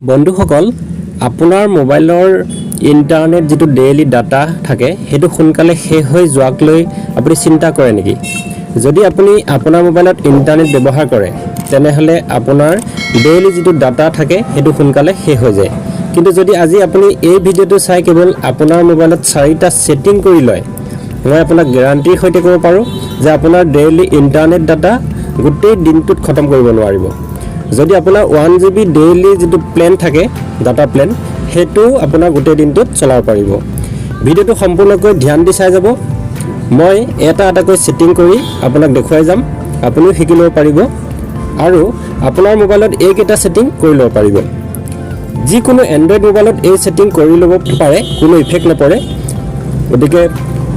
বন্ধুসকল, আপোনাৰ মোবাইলৰ ইণ্টাৰনেট যিটো ডেইলি ডাটা থাকে, সেইটো সোনকালে শেষ হৈ যোৱাক লৈ আপুনি চিন্তা কৰে নেকি? যদি আপুনি আপোনাৰ মোবাইলত ইণ্টাৰনেট ব্যৱহাৰ কৰে, তেনেহ'লে আপোনাৰ ডেইলি যিটো ডাটা থাকে, সেইটো সোনকালে শেষ হৈ যায়। কিন্তু যদি আজি আপুনি এই ভিডিঅ'টো চাই কেৱল আপোনাৰ মোবাইলত চাৰিটা ছেটিং কৰি লয়, মই আপোনাক গেৰাণ্টিৰ সৈতে ক'ব পাৰোঁ যে আপোনাৰ ডেইলি ইণ্টাৰনেট ডাটা গোটেই দিনটোত খতম কৰিব নোৱাৰিব। যদি আপোনাৰ 1 জিবি ডেইলি যিটো প্লেন থাকে, ডাটা প্লেন, সেইটো আপোনাৰ গোটেই দিনটোত চলাব পাৰিব। ভিডিঅ'টো সম্পূৰ্ণকৈ ধ্যান দি চাই যাব। মই এটা এটাকৈ ছেটিং কৰি আপোনাক দেখুৱাই যাম। আপুনিও শিকি ল'ব পাৰিব আৰু আপোনাৰ মোবাইলত এইকেইটা ছেটিং কৰি ল'ব পাৰিব। যিকোনো এণ্ড্ৰইড মোবাইলত এই ছেটিং কৰি ল'ব পাৰে, কোনো ইফেক্ট নপৰে। গতিকে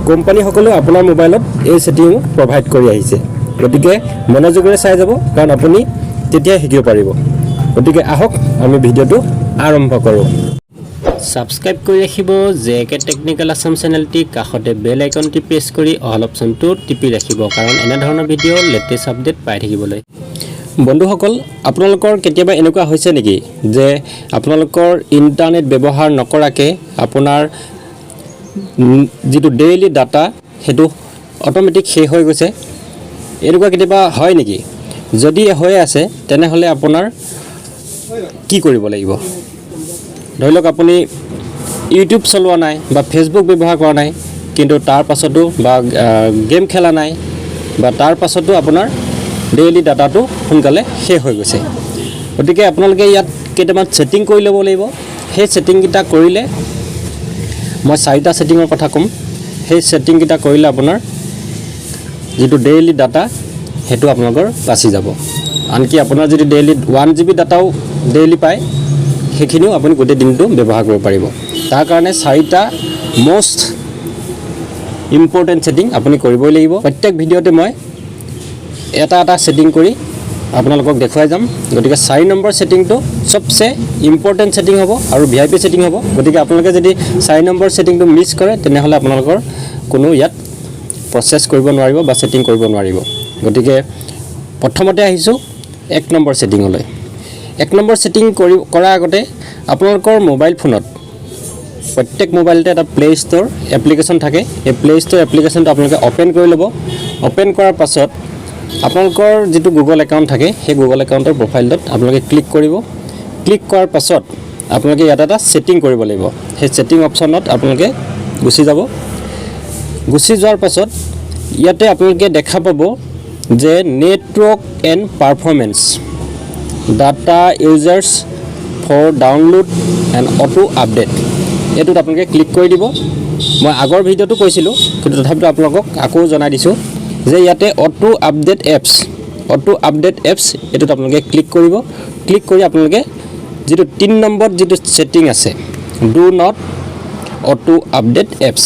কোম্পানীসকলেও আপোনাৰ মোবাইলত এই ছেটিং প্ৰভাইড কৰি আহিছে। গতিকে মনোযোগেৰে চাই যাব, কাৰণ আপুনি তেতিয়াই শিকিব পাৰিব। গতিকে আহক, আমি ভিডিঅ'টো আৰম্ভ কৰোঁ। ছাবস্ক্ৰাইব কৰি ৰাখিব জে কে টেকনিকেল আছাম চেনেলটি। কাষতে বেল আইকনটি প্ৰেছ কৰি অল অপশ্যনটো টিপি ৰাখিব, কাৰণ এনেধৰণৰ ভিডিঅ' লেটেষ্ট আপডেট পাই থাকিবলৈ। বন্ধুসকল, আপোনালোকৰ কেতিয়াবা এনেকুৱা হৈছে নেকি যে আপোনালোকৰ ইণ্টাৰনেট ব্যৱহাৰ নকৰাকৈ আপোনাৰ যিটো ডেইলি ডাটা, সেইটো অট'মেটিক শেষ হৈ গৈছে? এনেকুৱা কেতিয়াবা হয় নেকি? যদি হৈ আছে, তেনেহ'লে আপোনাৰ কি কৰিব লাগিব? ধৰি লওক, আপুনি ইউটিউব চলোৱা নাই বা ফেচবুক ব্যৱহাৰ কৰা নাই, কিন্তু তাৰ পাছতো বা গেম খেলা নাই বা তাৰ পাছতো আপোনাৰ ডেইলি ডাটাটো সোনকালে শেষ হৈ গৈছে। গতিকে আপোনালোকে ইয়াত কেইটামান ছেটিং কৰি ল'ব লাগিব। সেই ছেটিংকেইটা কৰিলে, মই চাৰিটা ছেটিঙৰ কথা ক'ম, সেই ছেটিংকেইটা কৰিলে আপোনাৰ যিটো ডেইলি ডাটা, সেইটো আপোনালোকৰ বাচি যাব। আনকি আপোনাৰ যদি ডেইলি 1 জিবি ডাটাও ডেইলি পায়, সেইখিনিও আপুনি গোটেই দিনটো ব্যৱহাৰ কৰিব পাৰিব। তাৰ কাৰণে চাৰিটা মষ্ট ইম্পৰ্টেণ্ট ছেটিং আপুনি কৰিবই লাগিব। প্ৰত্যেক ভিডিঅ'তে মই এটা এটা ছেটিং কৰি আপোনালোকক দেখুৱাই যাম। গতিকে 4 নম্বৰ ছেটিংটো চবচে ইম্পৰ্টেণ্ট ছেটিং হ'ব আৰু ভিআইপি ছেটিং হ'ব। গতিকে আপোনালোকে যদি 4 নম্বৰ ছেটিংটো মিছ কৰে, তেনেহ'লে আপোনালোকৰ কোনো ইয়াত প্ৰচেছ কৰিব নোৱাৰিব বা ছেটিং কৰিব নোৱাৰিব। গতিকে প্ৰথমতে আহিছোঁ 1 নম্বৰ ছেটিঙলৈ। 1 নম্বৰ ছেটিং কৰাৰ আগতে আপোনালোকৰ মোবাইল ফোনত, প্ৰত্যেক মোবাইলতে এটা প্লে' ষ্ট'ৰ এপ্লিকেশ্যন থাকে। এই প্লে' ষ্ট'ৰ এপ্লিকেশ্যনটো আপোনালোকে অ'পেন কৰি ল'ব। অ'পেন কৰাৰ পাছত আপোনালোকৰ যিটো গুগল একাউণ্ট থাকে, সেই গুগল একাউণ্টৰ প্ৰফাইলটোত আপোনালোকে ক্লিক কৰিব। ক্লিক কৰাৰ পাছত আপোনালোকে ইয়াত এটা ছেটিং কৰিব লাগিব। সেই ছেটিং অপশ্যনত আপোনালোকে গুচি যাব। গুচি যোৱাৰ পাছত ইয়াতে আপোনালোকে দেখা পাব যে network and performance, data usage for download and auto update, এইটোত আপোনালোকে ক্লিক কৰি দিব। মই আগৰ ভিডিঅ'টো কৈছিলোঁ, কিন্তু তথাপিতো আপোনালোকক আকৌ জনাই দিছোঁ যে ইয়াতে auto update apps, auto update apps, এইটোত আপোনালোকে ক্লিক কৰিব। ক্লিক কৰি আপোনালোকে যিটো 3 নম্বৰত যিটো ছেটিং আছে, do not auto update apps,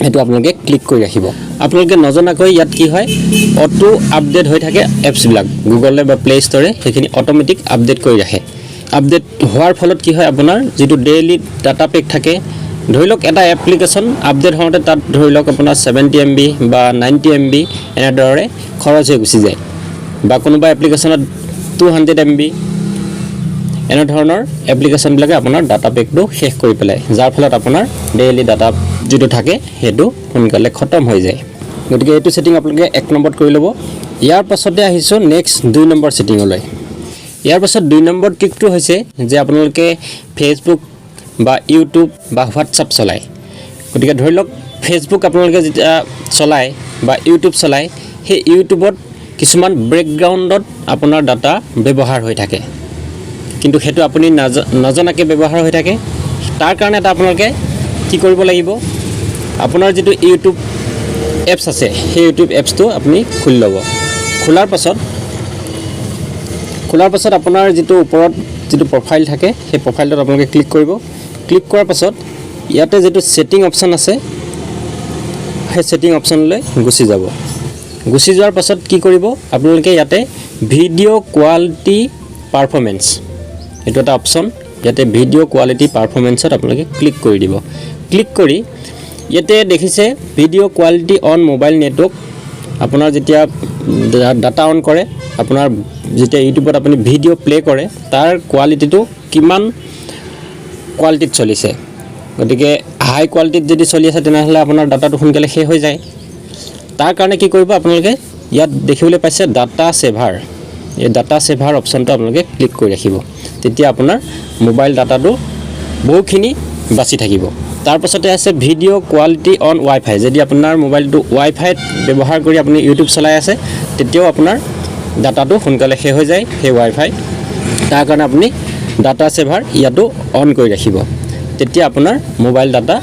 সেইটো আপোনালোকে ক্লিক কৰি ৰাখিব। আপোনালোকে নজনাকৈ ইয়াত কি হয়, অটো আপডেট হৈ থাকে এপছবিলাক। গুগলে বা প্লে' ষ্ট'ৰে সেইখিনি অট'মেটিক আপডেট কৰি ৰাখে। আপডেট হোৱাৰ ফলত কি হয়, আপোনাৰ যিটো ডেইলি ডাটা পেক থাকে, ধৰি লওক এটা এপ্লিকেশ্যন আপডেট হওঁতে তাত ধৰি লওক আপোনাৰ 70 এমবি বা 90 এমবি এনেদৰে খৰচ হৈ গুচি যায় বা কোনোবা এপ্লিকেশ্যনত 200 এমবি, এনেধৰণৰ এপ্লিকেশ্যনবিলাকে আপোনাৰ ডাটা পেকটো শেষ কৰি পেলায়, যাৰ ফলত আপোনাৰ ডেইলি ডাটা যিটো থাকে, সেইটো সোনকালে খতম হৈ যায়। গতিকে এইটো ছেটিং আপোনালোকে 1 নম্বৰত কৰি ল'ব। ইয়াৰ পাছতে আহিছোঁ নেক্সট 2 নম্বৰ ছেটিঙলৈ। ইয়াৰ পাছত 2 নম্বৰ ট্ৰিকটো হৈছে যে আপোনালোকে ফেচবুক বা ইউটিউব বা হোৱাটছআপ চলায়। গতিকে ধৰি লওক, ফেচবুক আপোনালোকে যেতিয়া চলায় বা ইউটিউব চলায়, সেই ইউটিউবত কিছুমান বেকগ্ৰাউণ্ডত আপোনাৰ ডাটা ব্যৱহাৰ হৈ থাকে, কিন্তু সেইটো আপুনি নজনাকৈ ব্যৱহাৰ হৈ থাকে। তাৰ কাৰণে এটা আপোনালোকে কি কৰিব লাগিব? আপোনাৰ যিটো ইউটিউব এপছ আছে, সেই ইউটিউব এপছটো আপুনি খুলি ল'ব। খোলাৰ পাছত আপোনাৰ যিটো ওপৰত যিটো প্ৰফাইল থাকে, সেই প্ৰফাইলটোত আপোনালোকে ক্লিক কৰিব। ক্লিক কৰাৰ পাছত ইয়াতে যিটো ছেটিং অপশ্যন আছে, সেই ছেটিং অপশ্যনলৈ গুচি যাব। গুচি যোৱাৰ পাছত কি কৰিব আপোনালোকে? ইয়াতে ভিডিঅ' কোৱালিটি পাৰফৰ্মেঞ্চ, এইটো এটা অপশ্যন। ইয়াতে ভিডিঅ' কোৱালিটি পাৰফৰ্মেঞ্চত আপোনালোকে ক্লিক কৰি দিব। ক্লিক কৰি ইয়াতে দেখিছে video quality on mobile network। আপোনাৰ যেতিয়া ডাটা অন কৰে, আপোনাৰ যেতিয়া ইউটিউবত আপুনি ভিডিঅ' প্লে' কৰে, তাৰ কোৱালিটিটো কিমান কোৱালিটিত চলিছে। গতিকে হাই কোৱালিটিত যদি চলি আছে, তেনেহ'লে আপোনাৰ ডাটাটো সোনকালে শেষ হৈ যায়। তাৰ কাৰণে কি কৰিব আপোনালোকে? ইয়াত দেখিবলৈ পাইছে ডাটা ছেভাৰ। এই ডাটা ছেভাৰ অপশ্যনটো আপোনালোকে ক্লিক কৰি ৰাখিব। তেতিয়া আপোনাৰ মোবাইল ডাটাটো বহুখিনি বাচি থাকিব। তাৰপাছতে আছে ভিডিঅ' কোৱালিটি অন ৱাইফাই। যদি আপোনাৰ মোবাইলটো ৱাইফাইত ব্যৱহাৰ কৰি আপুনি ইউটিউব চলাই আছে, তেতিয়াও আপোনাৰ ডাটাটো সোনকালে শেষ হৈ যায় সেই ৱাইফাই। তাৰ কাৰণে আপুনি ডাটা ছেভাৰ ইয়াতো অন কৰি ৰাখিব। তেতিয়া আপোনাৰ মোবাইল ডাটা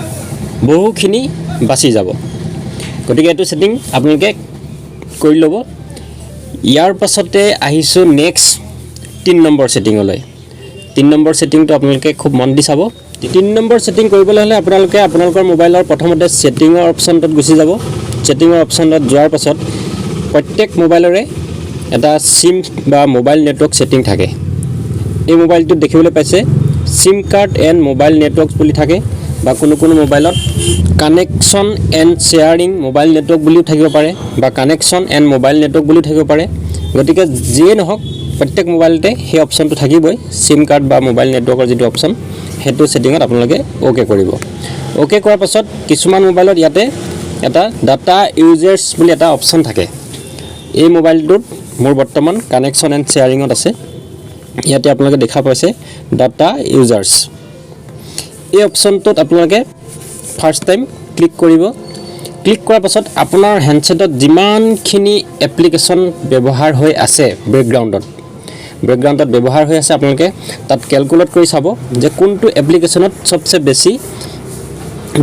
বহুখিনি বাচি যাব। গতিকে এইটো ছেটিং আপোনালোকে কৰি ল'ব। ইয়াৰ পাছতে আহিছোঁ নেক্সট 3 নম্বৰ ছেটিঙলৈ। 3 নম্বৰ ছেটিংটো আপোনালোকে খুব মন দি চাব। 3 নম্বৰ ছেটিং কৰিবলৈ হ'লে আপোনালোকে আপোনালোকৰ মোবাইলৰ প্ৰথমতে ছেটিঙৰ অপশ্যনটোত গুচি যাব। ছেটিঙৰ অপশ্যনটোত যোৱাৰ পাছত প্ৰত্যেক মোবাইলৰে এটা চিম বা মোবাইল নেটৱৰ্ক ছেটিং থাকে। এই মোবাইলটোত দেখিবলৈ পাইছে SIM card and mobile network বুলি থাকে বা কোনো কোনো মোবাইলত connection and sharing mobile network বুলিও থাকিব পাৰে বা কানেকশ্যন এণ্ড মোবাইল নেটৱৰ্ক বুলিও থাকিব পাৰে। গতিকে যিয়ে নহওক, প্ৰত্যেক মোবাইলতে সেই অপশ্যনটো থাকিবই। চিম কাৰ্ড বা মোবাইল নেটৱৰ্কৰ যিটো অপশ্যন, সেইটো ছেটিঙত আপোনালোকে অ'কে কৰিব। অ'কে কৰাৰ পাছত কিছুমান মোবাইলত ইয়াতে এটা ডাটা ইউজেজ বুলি এটা অপশ্যন থাকে। এই মোবাইলটোত মোৰ বৰ্তমান কানেকশ্যন এণ্ড শ্বেয়াৰিঙত আছে। ইয়াতে আপোনালোকে দেখা পাইছে ডাটা ইউজেজ। এই অপশ্যনটোত আপোনালোকে ফাৰ্ষ্ট টাইম ক্লিক কৰিব। ক্লিক কৰাৰ পাছত আপোনাৰ হেণ্ডছেটত যিমানখিনি এপ্লিকেশ্যন ব্যৱহাৰ হৈ আছে, বেকগ্ৰাউণ্ডত ব্যৱহাৰ হৈ আছে, আপোনালোকে তাত কেলকুলেট কৰি চাব যে কোনটো এপ্লিকেশ্যনত চবচে বেছি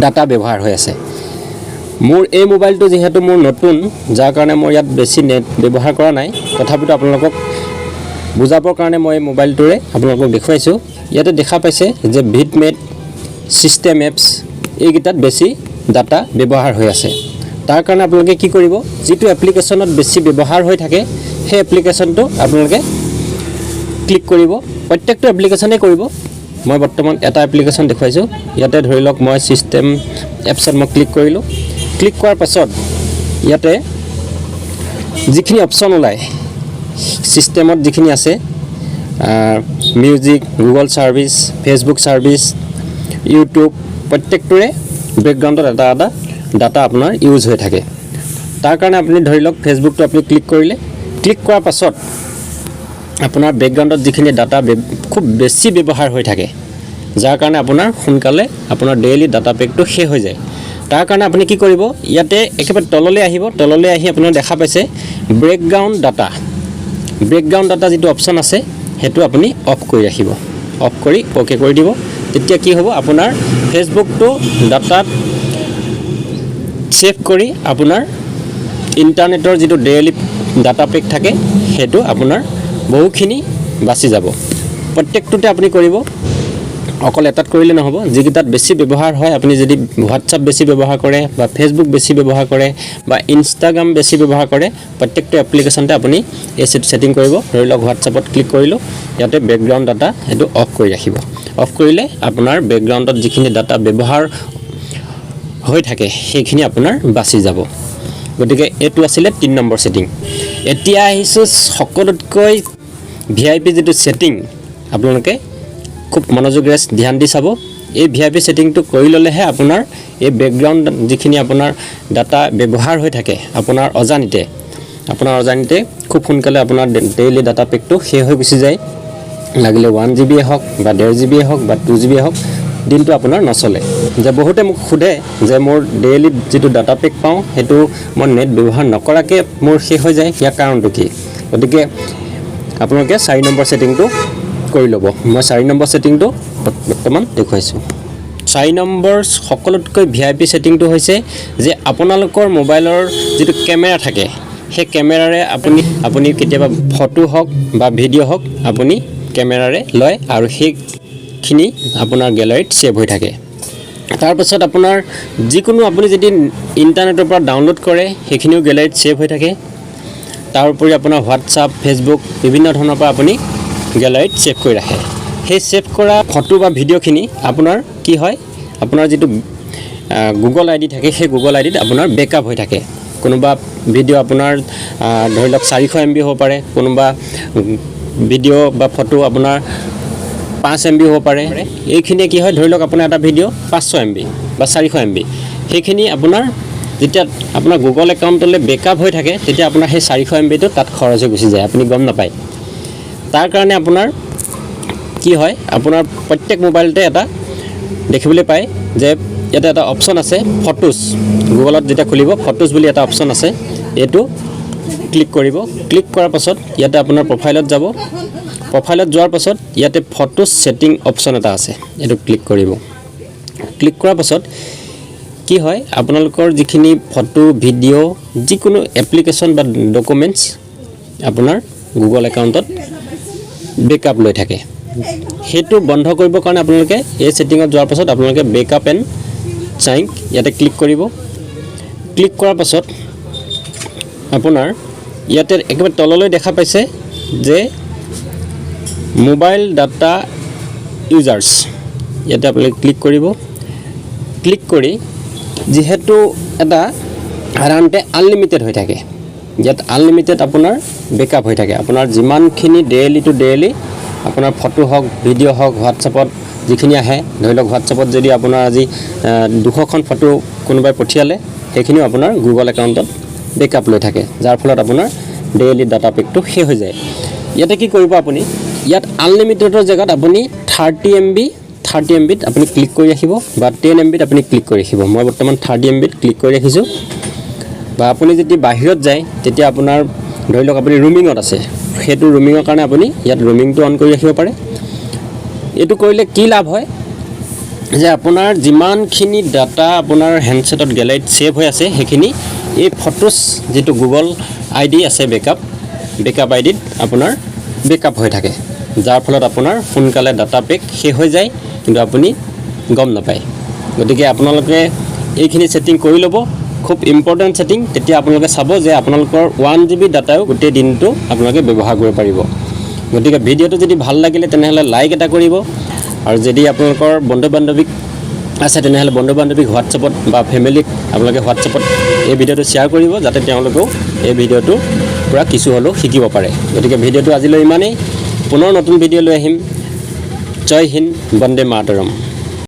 ডাটা ব্যৱহাৰ হৈ আছে। মোৰ এই মোবাইলটো যিহেতু মোৰ নতুন, যাৰ কাৰণে মই ইয়াত বেছি নেট ব্যৱহাৰ কৰা নাই। তথাপিতো আপোনালোকক বুজাবৰ কাৰণে মই এই মোবাইলটোৰে আপোনালোকক দেখুৱাইছোঁ। ইয়াতে দেখা পাইছে যে ভিডমেট, ছিষ্টেম এপছ, এইকেইটাত বেছি ডাটা ব্যৱহাৰ হৈ আছে। তাৰ কাৰণে আপোনালোকে কি কৰিব? যিটো এপ্লিকেশ্যনত বেছি ব্যৱহাৰ হৈ থাকে, সেই এপ্লিকেশ্যনটো আপোনালোকে ক্লিক কৰিব। প্ৰত্যেকটো এপ্লিকেশ্যনেই কৰিব। মই বৰ্তমান এটা এপ্লিকেশ্যন দেখুৱাইছোঁ। ইয়াতে ধৰি লওক মই ছিষ্টেম এপছত মই ক্লিক কৰিলোঁ। ক্লিক কৰাৰ পাছত ইয়াতে যিখিনি অপশ্যন ওলায়, ছিষ্টেমত যিখিনি আছে, music, Google service, Facebook service, YouTube, প্ৰত্যেকটোৰে বেকগ্ৰাউণ্ডত এটা এটা ডাটা আপোনাৰ ইউজ হৈ থাকে। তাৰ কাৰণে আপুনি ধৰি লওক ফেচবুকটো আপুনি ক্লিক কৰিলে। ক্লিক কৰাৰ পাছত আপোনাৰ বেকগ্ৰাউণ্ডত যিখিনি ডাটা খুব বেছি ব্যৱহাৰ হৈ থাকে, যাৰ কাৰণে আপোনাৰ সোনকালে আপোনাৰ ডেইলি ডাটা পেকটো শেষ হৈ যায়, তাৰ কাৰণে আপুনি কি কৰিব? ইয়াতে একেবাৰে তললৈ আহিব। তললৈ আহি আপোনাৰ দেখা পাইছে বেকগ্ৰাউণ্ড ডাটা। বেকগ্ৰাউণ্ড ডাটা যিটো অপশ্যন আছে, সেইটো আপুনি অফ কৰি ৰাখিব। অফ কৰি অ'কে কৰি দিব। তেতিয়া কি হ'ব? আপোনাৰ ফেচবুকটো ডাটাত ছেভ কৰি আপোনাৰ ইণ্টাৰনেটৰ যিটো ডেইলি ডাটা পেক থাকে, সেইটো আপোনাৰ বহুখিনি বাচি যাব। প্ৰত্যেকটোতে আপুনি কৰিব, অকল এটাত কৰিলে নহ'ব। যিকেইটাত বেছি ব্যৱহাৰ হয়, আপুনি যদি হোৱাটছআপ বেছি ব্যৱহাৰ কৰে বা ফেচবুক বেছি ব্যৱহাৰ কৰে বা ইনষ্টাগ্ৰাম বেছি ব্যৱহাৰ কৰে, প্ৰত্যেকটো এপ্লিকেশ্যনতে আপুনি এই ছেটিং কৰিব। ধৰি লওক হোৱাটছআপত ক্লিক কৰিলোঁ। ইয়াতে বেকগ্ৰাউণ্ড ডাটা সেইটো অফ কৰি ৰাখিব। অফ কৰিলে আপোনাৰ বেকগ্ৰাউণ্ডত যিখিনি ডাটা ব্যৱহাৰ হৈ থাকে, সেইখিনি আপোনাৰ বাচি যাব। গতিকে এইটো আছিলে 3 নম্বৰ ছেটিং। এতিয়া আহিছোঁ সকলোতকৈ ভিআইপি যিটো ছেটিং। আপোনালোকে খুব মনোযোগেৰে ধ্যান দি চাব। এই ভিআইপি ছেটিংটো কৰি ল'লেহে আপোনাৰ এই বেকগ্ৰাউণ্ড যিখিনি আপোনাৰ ডাটা ব্যৱহাৰ হৈ থাকে, আপোনাৰ অজানিতে খুব সোনকালে আপোনাৰ ডেইলি ডাটা পেকটো শেষ হৈ গুচি যায়। লাগিলে 1 জিবিয়ে হওক বা 1.5 জিবিয়ে হওক বা 2 জিবিয়ে হওক, দিনটো আপোনাৰ নচলে। যে বহুতে মোক সোধে যে মোৰ ডেইলি যিটো ডাটা পেক পাওঁ, সেইটো মই নেট ব্যৱহাৰ নকৰাকৈ মোৰ শেষ হৈ যায়, ইয়াৰ কাৰণটো কি? গতিকে আপোনালোকে 4 নম্বৰ ছেটিংটো কৰি ল'ব। মই 4 নম্বৰ ছেটিংটো বৰ্তমান দেখুৱাইছোঁ। 4 নম্বৰ সকলোতকৈ ভিআইপি ছেটিংটো হৈছে যে আপোনালোকৰ মোবাইলৰ যিটো কেমেৰা থাকে, সেই কেমেৰাৰে আপুনি কেতিয়াবা ফটো হওক বা ভিডিঅ' হওক, আপুনি কেমেৰাৰে লয় আৰু সেইখিনি আপোনাৰ গেলাৰীত ছেভ হৈ থাকে। তাৰপাছত আপোনাৰ যিকোনো আপুনি যদি ইণ্টাৰনেটৰ পৰা ডাউনলোড কৰে, সেইখিনিও গেলাৰীত ছেভ হৈ থাকে। তাৰ উপৰি আপোনাৰ হোৱাটছআপ, ফেচবুক, বিভিন্ন ধৰণৰ পৰা আপুনি গেলাৰীত ছেভ কৰি ৰাখে। সেই ছেভ কৰা ফটো বা ভিডিঅ'খিনি আপোনাৰ কি হয়, আপোনাৰ যিটো গুগল আইডি থাকে, সেই গুগল আইডিত আপোনাৰ বেকআপ হৈ থাকে। কোনোবা ভিডিঅ' আপোনাৰ ধৰি লওক 400 MB হ'ব পাৰে, কোনোবা ভিডিঅ' বা ফটো আপোনাৰ 5 MB হ'ব পাৰে। এইখিনিয়ে কি হয়, ধৰি লওক আপোনাৰ এটা ভিডিঅ' 500 MB বা 400 MB, সেইখিনি আপোনাৰ যেতিয়া আপোনাৰ গুগল একাউণ্টলৈ বেকআপ হৈ থাকে, তেতিয়া আপোনাৰ সেই 400 MBটো তাত খৰচ হৈ গুচি যায়, আপুনি গম নাপায়। তাৰ কাৰণে আপোনাৰ কি হয়, আপোনাৰ প্ৰত্যেক মোবাইলতে এটা দেখিবলৈ পায় যে ইয়াতে এটা অপশ্যন আছে ফটোজ। গুগলত যেতিয়া খুলিব, ফটোজ বুলি এটা অপশ্যন আছে, এইটো ক্লিক কৰিব। ক্লিক কৰাৰ পাছত ইয়াতে আপোনাৰ প্ৰফাইলত যাব। প্ৰফাইলত যোৱাৰ পাছত ইয়াতে ফটোজ ছেটিং অপশ্যন এটা আছে, এইটো ক্লিক কৰিব। ক্লিক কৰাৰ পাছত কি হয়, আপোনালোকৰ যিখিনি ফটো, ভিডিঅ', যিকোনো এপ্লিকেশ্যন বা ডকুমেণ্টছ আপোনাৰ গুগল একাউণ্টত বেকআপ লৈ থাকে, সেইটো বন্ধ কৰিবৰ কাৰণে আপোনালোকে এই ছেটিঙত যোৱাৰ পাছত আপোনালোকে বেকআপ এণ্ড চিংক ইয়াতে ক্লিক কৰিব। ক্লিক কৰাৰ পাছত আপোনাৰ ইয়াতে একেবাৰে তললৈ দেখা পাইছে যে মোবাইল ডাটা ইউজেজ, ইয়াতে আপোনালোকে ক্লিক কৰিব। ক্লিক কৰি যিহেতু এটা সাধাৰণতে আনলিমিটেড হৈ থাকে, ইয়াত আনলিমিটেড আপোনাৰ বেকআপ হৈ থাকে। আপোনাৰ যিমানখিনি ডেইলি টু ডেইলি আপোনাৰ ফটো হওক, ভিডিঅ' হওক, হোৱাটছএপত যিখিনি আহে, ধৰি লওক হোৱাটছএপত যদি আপোনাৰ আজি 200খন ফটো কোনোবাই পঠিয়ালে, সেইখিনিও আপোনাৰ গুগল একাউণ্টত বেকআপ লৈ থাকে, যাৰ ফলত আপোনাৰ ডেইলি ডাটা পেকটো শেষ হৈ যায়। ইয়াতে কি কৰিব আপুনি, ইয়াত আনলিমিটেডৰ জেগাত আপুনি 30 MB, 30 MBত আপুনি ক্লিক কৰি ৰাখিব বা 10 MBত আপুনি ক্লিক কৰি ৰাখিব। মই বৰ্তমান 30 MBত ক্লিক কৰি ৰাখিছোঁ। বা আপুনি যদি বাহিৰত যায়, তেতিয়া আপোনাৰ ধৰি লওক আপুনি ৰুমিঙত আছে, সেইটো ৰুমিঙৰ কাৰণে আপুনি ইয়াত ৰুমিংটো অন কৰি ৰাখিব পাৰে। এইটো কৰিলে কি লাভ হয় যে আপোনাৰ যিমানখিনি ডাটা আপোনাৰ হেণ্ডছেটত গেলেৰীত ছেভ হৈ আছে, সেইখিনি এই ফটোজ যিটো গুগল আই ডি আছে, বেকআপ বেকআপ আই ডিত আপোনাৰ বেকআপ হৈ থাকে, যাৰ ফলত আপোনাৰ সোনকালে ডাটা পেক শেষ হৈ যায়, কিন্তু আপুনি গম নাপায়। গতিকে আপোনালোকে এইখিনি ছেটিং কৰি ল'ব, খুব ইম্পৰ্টেণ্ট ছেটিং। তেতিয়া আপোনালোকে চাব যে আপোনালোকৰ 1 GB ডাটাও গোটেই দিনটো আপোনালোকে ব্যৱহাৰ কৰিব পাৰিব। গতিকে ভিডিঅ'টো যদি ভাল লাগিলে, তেনেহ'লে লাইক এটা কৰিব আৰু যদি আপোনালোকৰ বন্ধু বান্ধৱীক আছে, তেনেহ'লে বন্ধু বান্ধৱীক হোৱাটছএপত বা ফেমিলিক আপোনালোকে হোৱাটছএপত এই ভিডিঅ'টো শ্বেয়াৰ কৰিব, যাতে তেওঁলোকেও এই ভিডিঅ'টোৰ পৰা কিছু হ'লেও শিকিব পাৰে। গতিকে ভিডিঅ'টো আজিলৈ ইমানেই। পুনৰ নতুন ভিডিঅ' লৈ আহিম। জয় হিন্দ, বন্দে মাতৰম।